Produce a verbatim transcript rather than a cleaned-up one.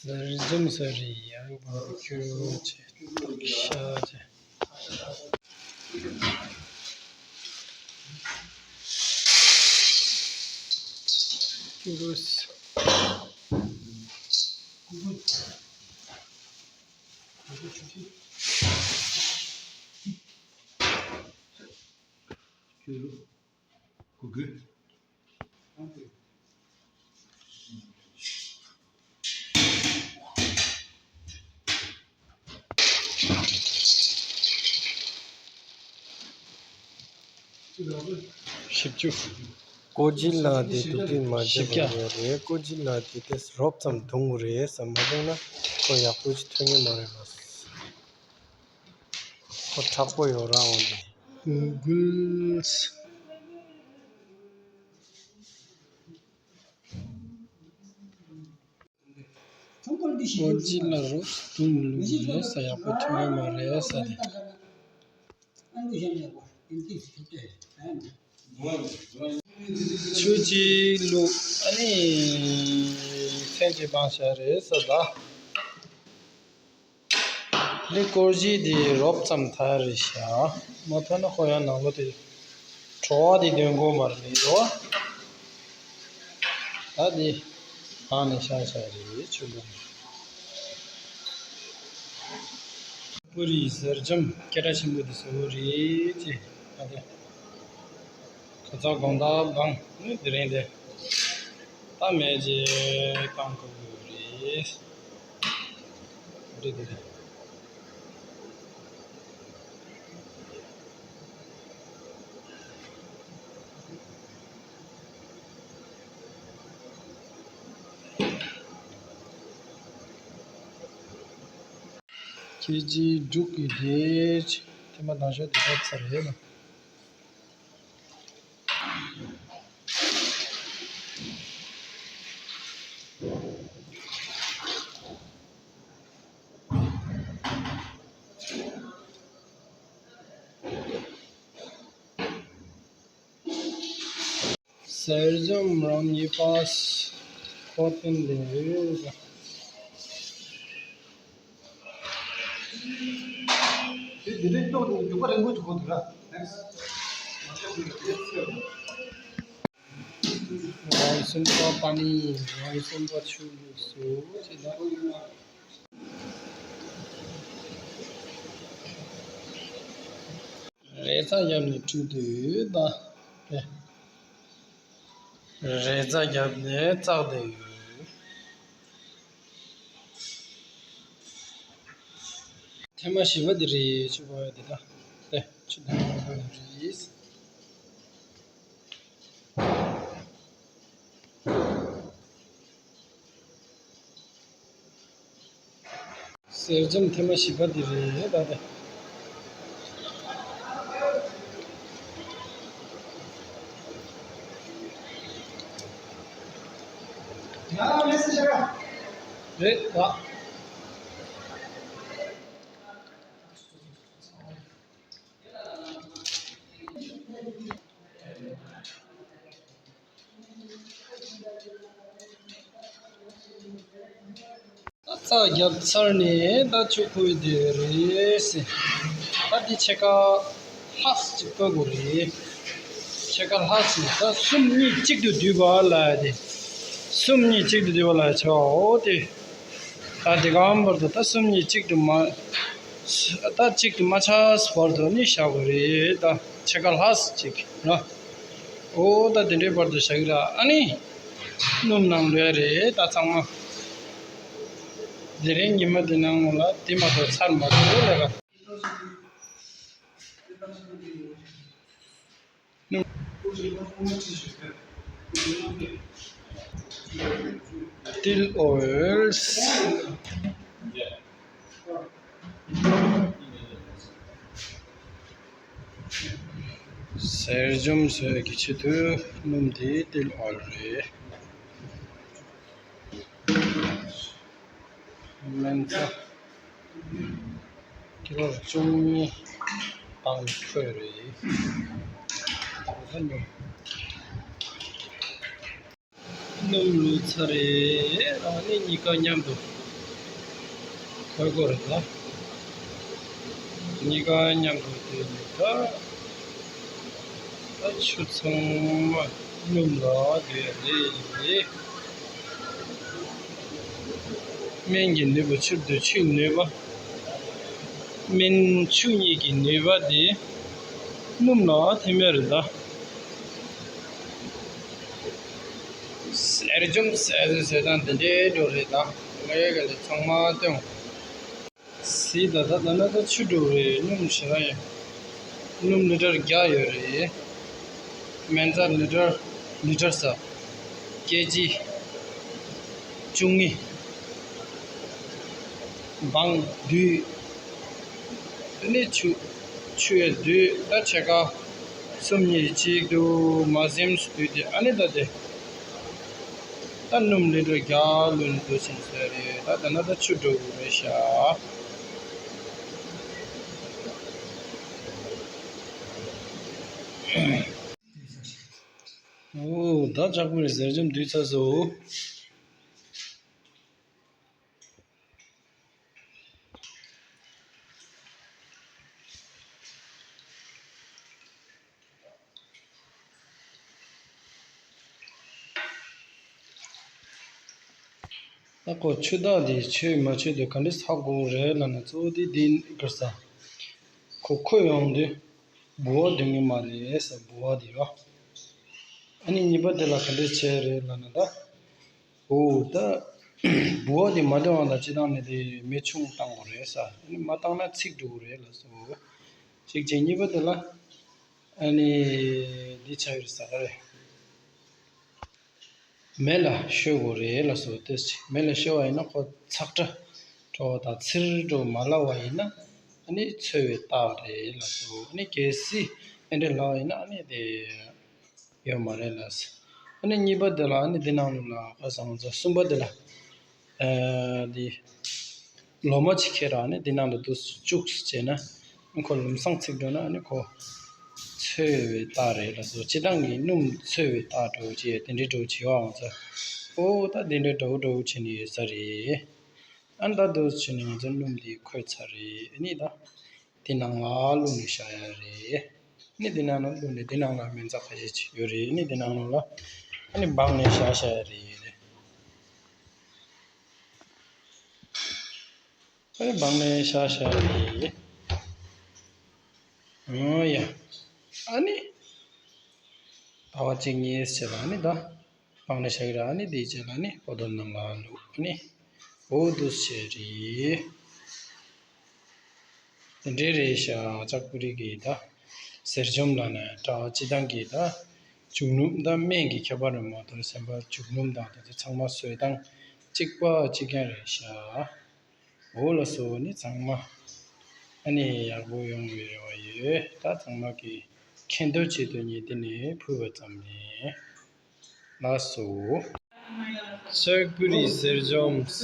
ཟུར་འཇོམས་ཟེར་རེད་ཡ། བར་ཁྱུར་བྱས་ཤ་བྱས། ཁྱུར། གུ་གུལ། བཞི་བཅུ། ཀོ་ཇི་ལ་དེ་དུག་སྦྲུལ་མ་བྱེད་པ་ཡོད་རེད། ཀོ་ཇི་ལ་དེ་དེ་རོབ་ཙམ་བརྡུང་དགོས་རེད་ཟེར། མ་བརྡུངས་ན་ཁོ་ཡག་པོ་ཅིག་ཐོན་ཉན་མ་རེད་པ། ཁོ་དྲག་པོ་ཡོད་ར། འོ་ནི་གུ་གུལ། ཀོ་ཇི་ལ་རོབ་བརྡུང་མི་ལུགས་རེད་ཟེར། ཡག་པོ་ཐོན་ཉན་མ་རེད་ཟེར་ཏེ། ཆུ་གཅིག་བླུགས། ཨ་ནི་ཐེངས་གཅིག་སྦང་བཞག་རེད་ཟེར་ད། འདི་ཀོ་ཇི་འདི་རོབ་ཙམ་ཐར་རེད་ཤག་མ་ཐར་ན་ཁོ་ཡང་ནང་ལོགས་དེ་བྲོ་བ་དེ་འདོན་དགོས་མ་རེད་དོ། ད་འདི་སྦང་ནས་བཞག་བཞག་རེད། ཆུ་བླུགས། པུ་རི་ཟུར་འཇོམས་སྐད་གྲགས་ཆེན་པོ་དེ་བཟོ་གི་རེད་ཅེས། ཨ་དེ། ཁ་ཚ་དགོང་དག་སྦང་ནི་དེ་རིང་དེ། ད་མེད་ཅེས་བཏང་དགོས་ཀྱི་རེད། འདི་འདི་རེད། ཀེ་ཇི་དྲུག་གི་རེད། ཐེངས་མ་དང་ཤོས་དེ་ཚར་ཚར་རེད་ལ། ཟུར་འཇོམས་རང་ཉིད་པ་ཁོ་ཐེན་ལེ། དེ་འདི་འདྲའི་ལྟོགས་ནས་རྒྱུག་པ་རིང་པོ་ཅིག་གོ་འདུག་ར། རང་སེམས་པ་པ་ནི་རང་སེམས་པ་ཆུ་ལུགས་སུ་ཅི་ལ། རེས་གཟའ་བརྒྱབ་ནས་བཀྲུས་དུས་ད། རེས་གཟའ་བརྒྱབ་ནས་བཙགས་བསྡད་ཡོད། ཐེངས་མ་བཞི་པ་འདི་རེད། ཆུ་ཕོ་ཡ་འདི་ད། དེ་ཆུ་དང་ཕོ་ཡ་རེད། ཟུར་འཇོམས་ཐེངས་མ་བཞི་པ་འདི་རེད་ད་དེ། རེད་ད། ད་རྩ་བརྒྱབ་ཚར་ནས་ད་ཆུ་ཕོ་ཡ་འདི་རེད་ཟེར། ད་འདི་ཕྱེད་ཀ་ལྷག་ཅིག་བཀོལ་དགོས་རེད། ཕྱེད་ཀ་ལྷག་ཅིག་ད་གསུམ་གཉིས་གཅིག་ཏུ་བསྡུས་པ་ལ་དེ། གསུམ་གཉིས་གཅིག་ཏུ་བསྡུས་པ་ལ་བྱའོ་དེ། ད་དེ་གང་བར་དུ་ད་གསུམ་གཉིས་གཅིག་ཏུ་མ། ད་གཅིག་ཏུ་མ་ཆགས་བར་དུ་ནི་བཞག་དགོས་རེད། ད་ཕྱེད་ཀ་ལྷག་ཅིག་ར། ཨོ་ད་དེ་འདྲའི་བར་དུ་བཞག་གི་ར། ཨ་ནི་སྣུམ་ནང་ལོས་རེད་ད་ཚང་མ། དེ་རིང་ཉི་མ་དེ་ནང་ལ་དེ་མ་གཏོགས་ཚར་མ་ཐུབ་ལས་ཀ། ཏིལ་ཨོལ། ཟུར་འཇོམས་བཟོ་ཡག་གི་ཆེད་དུ་སྣུམ་དེ་ཏིལ་ཨོལ་རེད། སྨན་རྩྭ་ཀི་ལོ་བཅུ་གཉིས་དང་ཁོད་རེད། གོ་ས་ཉུང་། སྣུམ་བླུགས་ཚར་རེད། ཨ་ནི་གཉིས་ཀ་མཉམ་དུ་ ཧོལ་གོ་རེད་ད། གཉིས་ཀ་མཉམ་དུ་བསྡུས་ནས་ད། ད་ཆུ་ཚང་མ་སྣུམ་ལ་བསྡུས་ཡ་རེད། སྨན་གྱི་ནུས་པ་ཆུར་བསྡུ་ཆུའི་ནུས་པ། སྨན་ཆུ་གཉིས་ཀྱི་ནུས་པ་དེ་སྣུམ་ལ་ཐིམ་ཡ་རེད་ད། ཟེར་འཇོམས་ཟེར་ཟེར་དང་དེ་འདྲའི་འགྲོ་རེད་ད། ངས་ག་ལེ་ཚང་མ་སྟོན། སི་ད་ད་ད་ན་ད་ཆུ་འགྲོ་རེད། སྣུམ་ཞེ་དྲག་ཡོད། སྣུམ་ལི་ཊར་བརྒྱ་ཡོད་རེད། སྨན་རྩྭ་ལི་ཊར་ལི་ཊར་ས་ཀེ་ཇི་བཅུ་གཉིས། སྦང་བདུན། དེ་ནས་ཆུ་ཆུ་ཡོད་བདུན། ད་ཕྱེད་ཀ་གསུམ་གཉིས་གཅིག་འདུག་མ་ཟིན་བདུན་དེ་ཨ་ནི་ད་དེ། ད་སྣུམ་ལི་ཊར་བརྒྱ་ལོན་འདུག་ཕྱིན་ཟེར་རེད། ད་ད་ན་ད་ཆུ་འགྲོ་གི་རེད་ཤག། འོ་ད་ལྕགས་པོ་རེད་ཟེར་འཇོམས་བསྡུས་ཚར་སོང་། ད་ཁོ་ཆུ་དག་དེ་ཆོད་མ་ཆོད་དེ་ག་འདྲས་ཧ་གོ་རེད་ལབ་ན། གཙོ་བོ་དེ་དེ་གར་ས་ཁོ་ཁོད་ཡོང་དུས་ལྦུ་བ་འདོན་གི་མ་རེད་ས། ལྦུ་བ་དེ་རོ། ཨ་ནི་གཉིས་པ་དེ་ལ་ག་འདྲས་བྱས་རེད་ལབ་ན་ད། འོ་ད་ལྦུ་བ་དེ་མ་འདོན་པ་ལ་སྤྱིར་བཏང་ནས་དེ་མེ་ཆུང་བཏང་དགོས་རེད་ས། ཨ་ནི་མ་བཏང་ན་ཚིག་འགྲོ་གི་རེད་ལབ་སོང་། གཅིག་བྱས་གཉིས་པ་དེ་ལ་ཨ་ནི་འདི་ཆ་ཡོད་ས་ག་རེད། མེ་ལ་བཤོས་དགོས་རེད་ལབ་སོང་། ཏོག་ཙམ་མེ་ལ་བཤོས་པ་ཡིན་ན་ཁོ་ཚགས་ཁྲ་འགྲོ་བ་དང་ཚིལ་འགྲོ་མ་ལབ་པ་ཡིན་ན་ཨ་ནི་ཚོས་པའི་རྟགས་རེད་ལབ་སོང་། ཨ་ནི་གལ་སྲིད་ཨེ་འདྲ་ལབ་པ་ཡིན་ན་ཨ་ནི་དེ་ཡོད་མ་རེད་ལབ་སོང་། ཨ་ནི་གཉིས་པ་དེ་ལ་ཨ་ནི་འདི་ནང་ལ་ཁ་སང་ཚོ་གསུམ་པ་དེ་ལ་ཨ་འདི། ལོ་མ་གཅིག་ཁྱེར་ར་ནི་འདི་ནང་ལ་འདུག་བཅུག་བྱས་ན་ཁོ་ལམ་སང་ཚིག་འགྲོ་ན་ནི་ཁོ་ཚོས་པའི་རྟགས་རེད་ལབ་སོང་། སྤྱིར་བཏང་གི་སྣུམ་ཚོས་པའི་རྟགས་འདྲ་བོ་ཅིག་དེ་འདྲའི་འདྲ་བོ་བྱེད་པའང་ཚོ། ཨོ་ད་དེ་འདྲའི་འདྲ་བོ་འདྲ་བོ་བྱས་ནས་ཡོད་ས་རེད། ཨ་ད་འདུག་བྱས་ནས་ང་ཚོ་སྣུམ་འདི་ཁོལ་ཚར་རེད། ཨ་ནི་ད་འདི་ནང་ལ་བླུགས་ནས་བཞག་ཡ་རེད། ཨ་ནི་འདི་ནང་ལ་བླུགས་ནས་འདི་ནང་ལ་སྨན་རྩྭ་ཁ་ཤས་ཅིག་ཡོད་རེད། ཨ་ནི་འདི་ནང་ལ་ཨ་ནི་སྦངས་ནས་བཞག་བཞག་ཡ་རེད། ཨ་ནི་སྦངས་ནས་བཞག་བཞག་ཡ་རེད། ཨོ་ཡ། ཨ་ནི་ཟླ་བ་གཅིག་གཉིས་ཟེར་ལ་ཨ་ནི་ད་སྦངས་ནས་བཞག་གི་ར། ཨ་ནི་དེའི་རྗེས་ལ་ཨ་ནི་བོ་ཏོལ་ནང་ལ་བླུགས། ཨ་ནི་འོ་འདུག་བྱས་རེད། དེ་འདྲའི་རེད་ཤག། ལྕགས་པོ་རི་གི་ད་གཟེར་འཇོམས་ལབ་ན་འདྲ། སྤྱིར་བཏང་གི་ད་འབྱུག་སྣུམ་ད་སྨན་གྱི་ཁྱད་པར་རེད་མ་གཏོགས་སེམས་པ་འབྱུག་སྣུམ་དང་དེ་ཚོ་ཚང་མ་བཟོ་སྟངས་གཅིག་པ་གཅིག་རྐྱང་རེད་ཤག། འོ་ལགས་སོ། ནི་ཚང་མ་ཨ་ནི་ཡག་པོ་ཡོང་བའི་རེ་བ་ཡོད། ད་ཚང་མ་གི་མཁྱེན་རྟོགས་ཆེད་དུ་ངས་འདི་ནས་ཕུལ་བ་ཙམ་ཡིན། ལགས་སོ། ལྕགས་པོ་རི་གཟེར་འཇོམས།